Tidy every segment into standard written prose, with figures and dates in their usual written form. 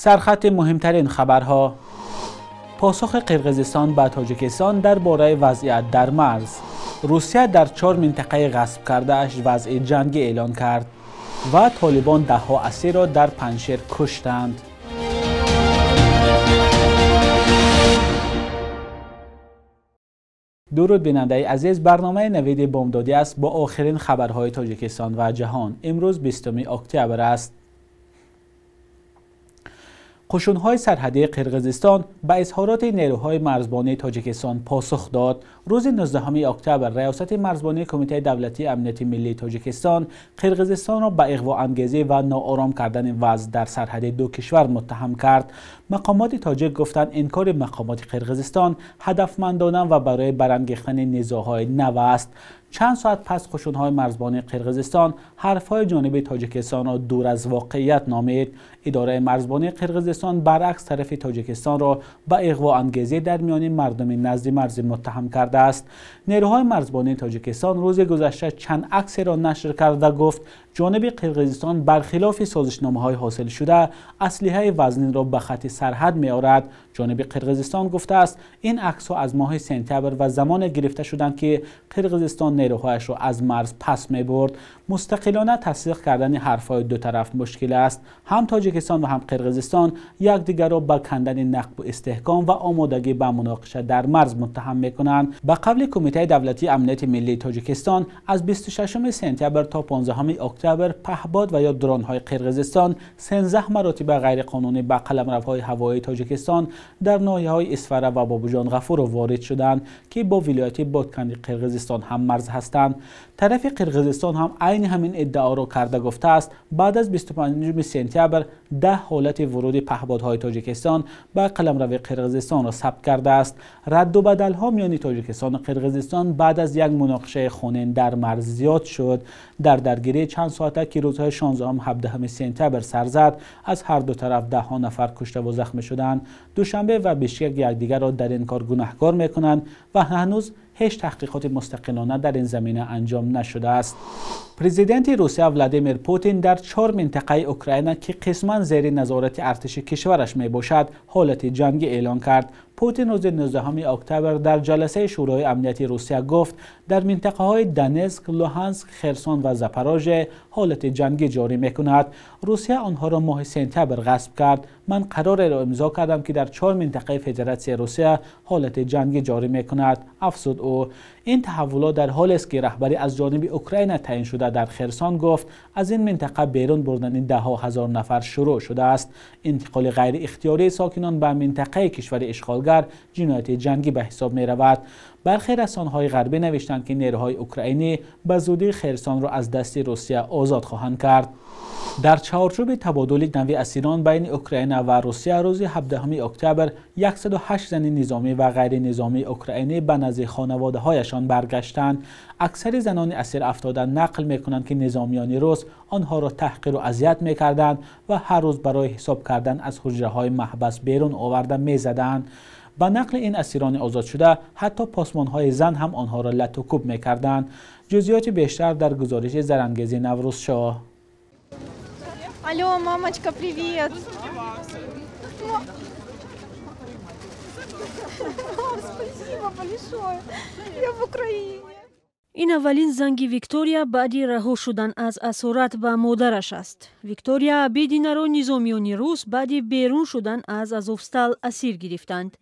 Сархати муҳимтарин хабарҳо. Посухи Қирғизистон ба Тоҷикистон дар бораи вазъият дар марз. Русия дар 4 минтақаи ғасб кардааш вазъи ҷангӣ эълон кард ва Толибон даҳҳо асирро дар Панҷшер куштанд. Дуруд бинандаи азиз, барномаи Навиди Бомдодӣ аст бо охирин хабарҳои Тоҷикистон ва ҷаҳон. Имрӯз 20 октябр аст. Қушунҳои сарҳадии Қирғизистон ба изҳороти нерӯҳои марзбонии Тоҷикистон посух дод. Рӯзи 19 октябр Раёсати марзбонии Кумитаи давлатии амнияти миллии Тоҷикистон Қирғизистонро ба иғвоангезӣ ва ноором кардани вазъ дар сарҳади ду кишвар муттаҳам кард. Мақомоти тоҷик гуфтанд инкори мақомоти Қирғизистон ҳадафмандона ва барои барангехтани низоъҳои нав аст. Чанд соат пас қушунҳои марзбонии Қирғизистон ҳарфҳои ҷониби Тоҷикистонро дур аз воқеият номид. Идораи марзбонии Қирғизистон баръакс тарафи Тоҷикистонро ба иғвоангезӣ дар миёни мардуми назди марзӣ муттаҳам кардааст. Нерӯҳои марзбонии Тоҷикистон рӯзи гузашта чанд аксеро нашр карда гуфт ҷониби Қирғизистон бархилофи созишномаҳои ҳосилшуда аслиҳаи вазнинро ба хати сарҳад меорад. Ҷониби Қирғизистон гуфтааст ин аксҳо аз моҳи сентябр ва замоне гирифта шуданд ки Қирғизистон нерӯҳояшро аз марз пас мебурд. Мустақилона тасдиқ кардани ҳарфҳои ду тараф мушкил аст. Ҳам Тоҷикистон ва ҳам Қирғизистон якдигарро ба кандани нақбу истеҳком ва омодагӣ ба муноқиша дар марз муттаҳам мекунанд. Ба қавли Кумитаи давлатии амнияти миллии Тоҷикистон аз 26 сентябр то 15 октябр паҳбод ва ё дронҳои Қирғизистон 13 маротиба ғайриқонунӣ ба қаламравҳои ҳавоии Тоҷикистон дар ноҳияҳои Исфара ва Бобуҷон Ғафуров ворид шуданд, ки бо вилояти Ботканди Қирғизистон ҳам марз ҳастанд. Тарафи Қирғизистон ҳам айни ҳамин иддаоро карда гуфтааст баъд аз 25 сентябр 10 ҳолати вуруди паҳбодҳои Тоҷикистон ба қаламрави Қирғизистонро сабт кардааст. Радду бадалҳо миёни Тоҷикистону Қирғизистон баъд аз як муноқишаи хунин дар марз зиёд шуд. Дар даргирии чанд соата ки рӯзҳои 16-17 сентябр сар зад, аз ҳар ду тараф даҳҳо нафар куштаву захмӣ шуданд. Душанбе ва Бишкек якдигарро дар ин кор гунаҳкор мекунанд ва ҳанӯз ҳеҷ таҳқиқоти мустақилона дар ин замина анҷом нашудааст. Президенти Русия Владимир Путин дар 4 минтақаи Украина ки қисман зери назорати артиши кишвараш мебошад, ҳолати ҷангӣ эълон кард. Путин рӯзи 19 октябр дар ҷаласаи Шӯрои амнияти Русия гуфт дар минтақаҳои Донецк, Луҳанск, Херсон ва Запорожье ҳолати ҷангӣ ҷорӣ мекунад. Русия онҳоро моҳи сентябр ғасб кард. Ман қарореро имзо кардам ки дар 4 минтақаи Федератсияи Русия ҳолати ҷангӣ ҷорӣ мекунад, афзуд ӯ. Ин таҳаввулот дар ҳолест ки раҳбарӣ аз ҷониби Украина таъин шуда дар Херсон гуфт аз ин минтақа берун бурдани даҳҳо ҳазор нафар шурӯъ шудааст. Интиқоли ғайриихтиёрии сокинон ба минтақаи кишвари ишғолгар ҷинояти ҷангӣ ба ҳисоб меравад. Бархе расонҳои ғарбӣ навиштанд ки нерӯҳои украинӣ ба зудӣ Херсонро аз дасти Русия озод хоҳанд кард. Дар чаҳорчӯби табодули нави асирон байни Украина ва Русия рӯзи 17 октябр 108 зани низомӣ ва ғайринизомии украинӣ ба назди хонаводаҳояшон баргаштанд. Аксари занони асир афтода нақл мекунанд ки низомиёни рус онҳоро таҳқиру азият мекарданд ва ҳар рӯз барои ҳисоб кардан аз ҳуҷраҳои маҳбас берун оварда мезаданд. Ба нақли ин асирони озодшуда ҳатто посмонҳои зан ҳам онҳоро лату кӯб мекарданд. Ҷузъиёти бештар дар гузориши Зарангези Наврӯзшоҳ. Алло, мамочка, привет! Мам, спасибо большое! Я в Украине! Ин аввалин занги Виктория баъди раҳо шудан аз асорат ба модараш аст. Виктория Абединаро низомиёни рус баъди берун шудан аз Азовстал асир гирифтанд.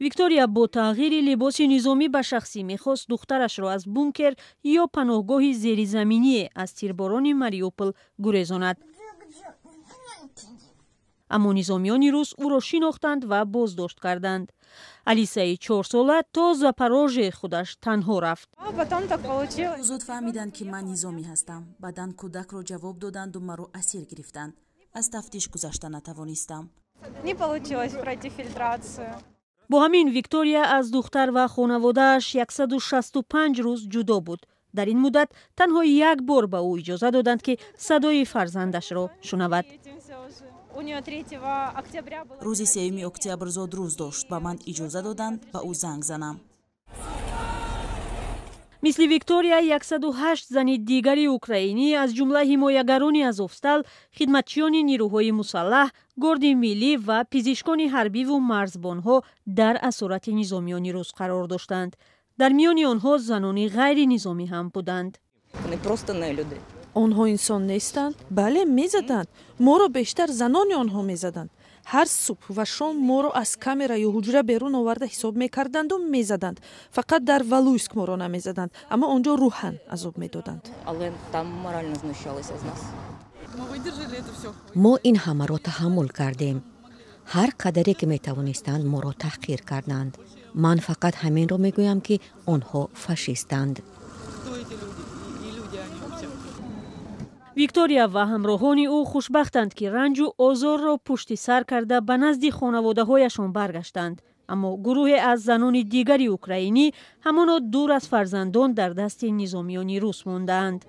Виктория бо тағйири либоси низомӣ ба шахсӣ мехост духтарашро аз бункер ё паноҳгоҳи зеризаминие аз тирборони Мариупол гурезонад. Аммо низомиёни рус ӯро шинохтанд ва боздошт карданд. Алисаи 4сола то Запорожье худаш танҳо рафт. Зуд фаҳмиданд ки ман низомӣ ҳастам. Баъдан кӯдакро ҷавоб доданду маро асир гирифтанд. Аз тафтиш гузашта натавонистам. Не получилось пройти фильтрацию. Бо ҳамин Виктория аз духтар ва хонаводааш 165 рӯз ҷудо буд. Дар ин муддат танҳо як бор ба ӯ иҷоза доданд, ки садои фарзандашро шунавад. Рӯзи 3 октябр зодрӯз дошт. Ба ман иҷоза доданд ба ӯ занг занам. Мисли Виктория, 108 зани дигари украинӣ, аз ҷумла ҳимоягарони Азовстал, хидматчиёни нирӯҳои мусаллаҳ, горди миллӣ ва пизишкони ҳарбиву марзбонҳо дар асорати низомиёни рус қарор доштанд. Дар миёни онҳо занони ғайринизомӣ ҳам буданд. Онҳо инсон нестанд? Бале, мезаданд. Моро бештар занони онҳо мезаданд. Ҳар субҳ ва шом моро аз камера ё ҳуҷра берун оварда ҳисоб мекарданду мезаданд. Фақат дар Валуйск моро намезаданд, аммо он ҷо рӯҳан азоб медоданд. Мо ин ҳамаро таҳаммул кардем. Ҳар қадаре ки метавонистанд, моро таҳқир карданд. Ман фақат ҳаминро мегӯям, ки онҳо фашистанд. Виктория ва ҳамроҳони ӯ хушбахтанд, ки ранҷу озорро пушти сар карда ба назди хонаводаҳояшон баргаштанд. Аммо гурӯҳе аз занони дигари украинӣ ҳамоно дур аз фарзандон дар дасти низомиёни рус мондаанд.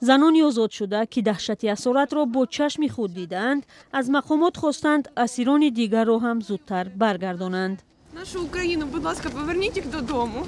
Занони озодшуда, ки даҳшати асоратро бо чашми худ дидаанд, аз мақомот хостанд асирони дигарро ҳам зудтар баргардонанд. Нашу Украину, будь ласка, поверніть їх додому.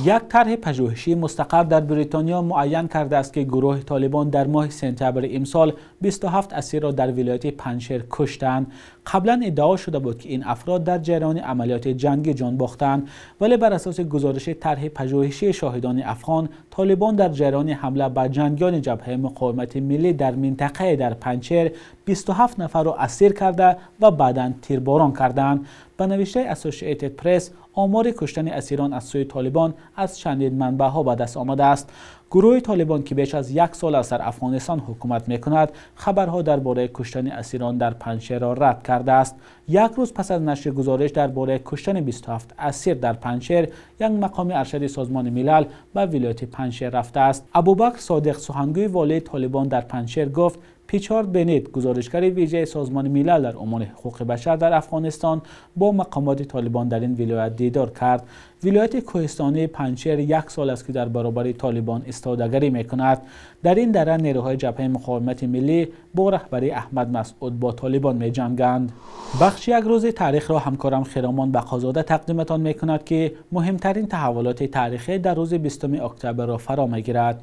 Як тарҳи пажӯҳишии мустақар дар Бритониё муайян кардааст, ки гурӯҳи Толибон дар моҳи сентябри имсол 27 асирро дар вилояти Панҷшер куштанд. Қаблан иддао шуда буд, ки ин афрод дар ҷараёни амалиёти ҷангӣ ҷон бохтанд, вале бар асоси гузориши тарҳи пажӯҳишии шоҳидони афғон, Толибон дар ҷараёни ҳамла ба ҷангиёни ҷабҳаи муқовимати миллӣ дар минтақае дар Панҷшер 27 нафарро асир карда ва баъдан тирборон карданд. Ба навиштаи Associated Press, омори куштани асирон аз сӯи Толибон аз чандин манбаъҳо ба даст омадааст. Гурӯҳи Толибон, ки беш аз як сол аст дар Афғонистон ҳукумат мекунад, хабарҳо дар бораи куштани асирон дар Панҷшерро рад кардааст. Як рӯз пас аз нашри гузориш дар бораи куштани 27 асир дар Панҷшер, як мақоми аршади Созмони Милал ба вилояти Панҷшер рафтааст. Абубакр Содиқ, сухангӯи волии Толибон дар Панҷшер, гуфт Пичард Бенит, гузоришгари вижаи Созмони Милал дар умури ҳуқуқи башар дар Афғонистон, бо мақомоти Толибон дар ин вилоят дидор кард. Вилояти кӯҳистонии Панҷшер як сол аст, ки дар баробари Толибон истодагарӣ мекунад. Дар ин дара нерӯҳои ҷабҳаи муқовимати миллӣ бо раҳбарии Аҳмад Масъуд бо Толибон меҷанганд. Бахши як рӯзи таърихро ҳамкорам Хиромон Бақозода тақдиматон мекунад, ки муҳимтарин таҳаввулоти таърихӣ дар рӯзи 20 октябрро фаро мегирад.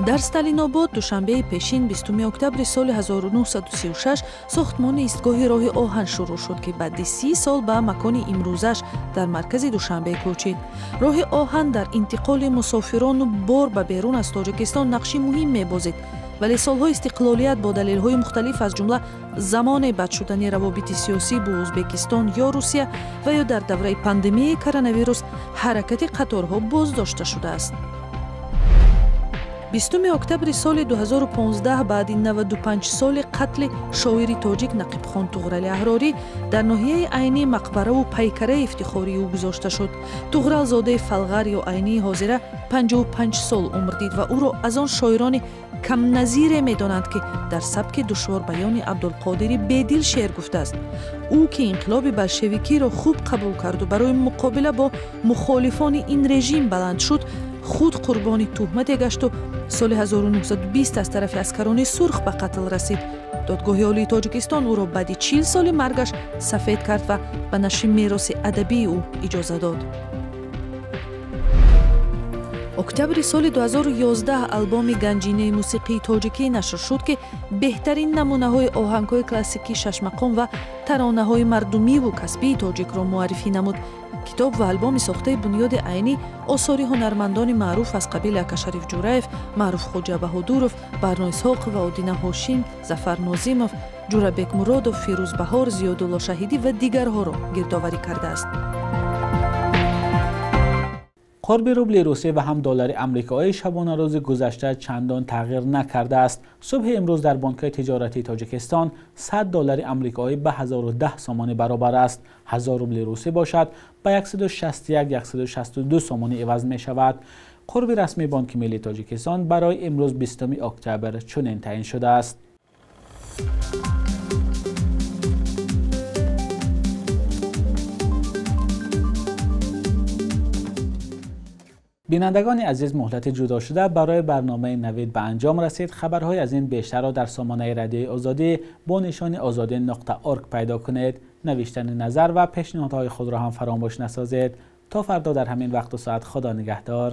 Дар Сталинобод душанбеи пешин 20 октябри соли 1936 сохтмони истгоҳи роҳи оҳан шурӯъ шуд, ки баъди 30 сол ба макони имрӯзаш дар маркази Душанбе кӯчид. Роҳи оҳан дар интиқоли мусофирону бор ба берун аз Тоҷикистон нақши муҳим мебозид, вале солҳои истиқлолият бо далелҳои мухталиф, аз ҷумла замоне бад шудани равобити сиёсӣ бо Ӯзбекистон ё Русия ва ё дар давраи пандемияи коронавирус ҳаракати қаторҳо боздошта шудааст. 20 октябри соли 2015 баъди 95 соли қатли шоири тоҷик Нақибхон Туғрали Аҳрорӣ дар ноҳияи Айнӣ мақбараву пайкараи ифтихории ӯ гузошта шуд. Туғралзодаи Фалғар ё Айнии ҳозира 55 сол умр дид ва ӯро аз он шоирони камназире медонанд, ки дар сабки душворбаёни Абдулқодири Бедил шеър гуфтааст. Ӯ ки инқилоби болшевикиро хуб қабул карду барои муқобила бо мухолифони ин режим баланд шуд, худ қурбони туҳмате гашту соли 1920 аз тарафи аскарони сурх ба қатл расид. Додгоҳи Олии Тоҷикистон ӯро баъди 40 соли маргаш сафед кард ва ба нашри мероси адабии ӯ иҷоза дод. Октябри соли 2011 албоми ганҷинаи мусиқии тоҷикӣ нашр шуд, ки беҳтарин намунаҳои оҳангҳои классикии шашмақом ва таронаҳои мардумиву касбии тоҷикро муаррифӣ намуд. Китоб ва албоми сохтаи Бунёди Айнӣ осори ҳунармандони маъруф аз қабили Акашариф Ҷураев, Маъруф Хоҷа Баҳодуров, Барно Исҳоқов ва Одина Ҳошим, Зафар Нозимов, Ҷурабек Муродов, Фирӯз Баҳор, Зиёдулло Шаҳидӣ ва дигарҳоро гирдоварӣ кардааст. Қурби рубли русӣ ва ҳам доллари амрикоӣ шабонарӯзи гузашта чандон тағйир накардааст. Субҳи имрӯз дар бонкҳои тиҷоратии Тоҷикистон 100 доллари амрикоӣ ба 1010 сомонӣ баробар аст. 1000 рубли русӣ бошад ба 161-162 сомонӣ иваз мешавад. Қурби расмии Бонки миллии Тоҷикистон барои имрӯз 20 октябр чунин таъин шудааст. Бинандагони азиз, муҳлати ҷудошуда барои барномаи Навид ба анҷом расид. Хабарҳои аз ин бештарро дар сомонаи Радиои Озодӣ бо нишони озодӣ.org пайдо кунед. Навиштани назар ва пешниҳодҳои худро ҳам фаромӯш насозед. То фардо дар ҳамин вақту соат, Худо нигаҳдор.